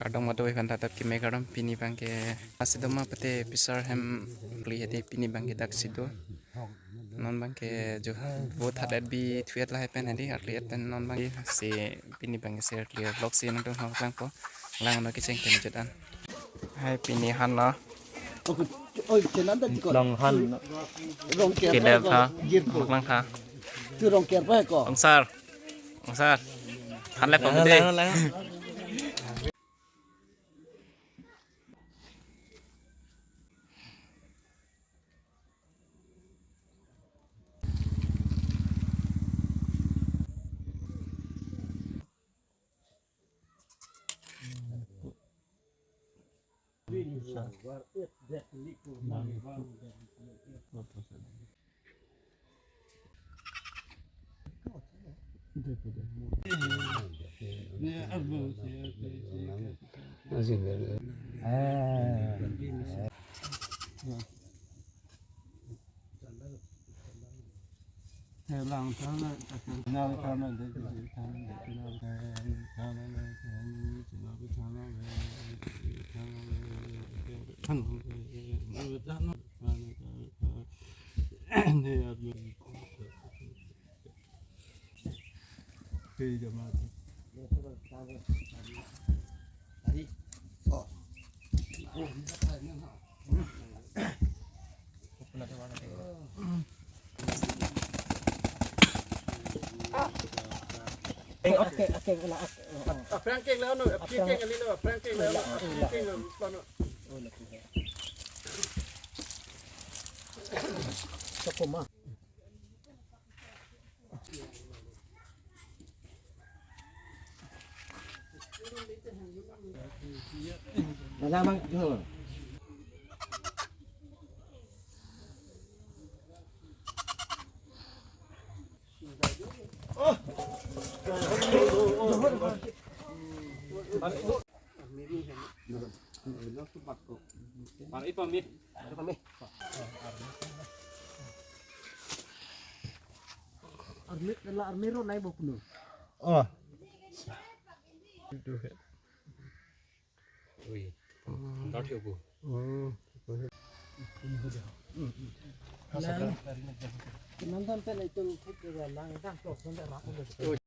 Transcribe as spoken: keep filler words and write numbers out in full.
Kardom kadokave aphan, tap tap keme kardom. Pini abangke lasi do ma pute pisar hem kli hedi, pini abangke daksi do. Non abangke jo vote hat et bi thuet lahai pen hedi, arli et pen non abangke si pini abangke si arli vlog si nangtum hok langpo. Langno kecheng pen jut an. Hai pini han no. Oi, chenan ta dikot. Long han. Rong ker Kedap pa ha. Ko. Jirpo. Lang ha. Tu rong ker pa ko. Ongsar. Ongsar. Han le pamide. Lang, lang, lang. Aphrang keng lo no, aphrang keng lo no, aphrang keng lo no. Army, la army ro nai bok nu. Oh. Ui. Dot hiu bu. Hmm. Nonton pen itum thik ke lang dang tok son dak rak.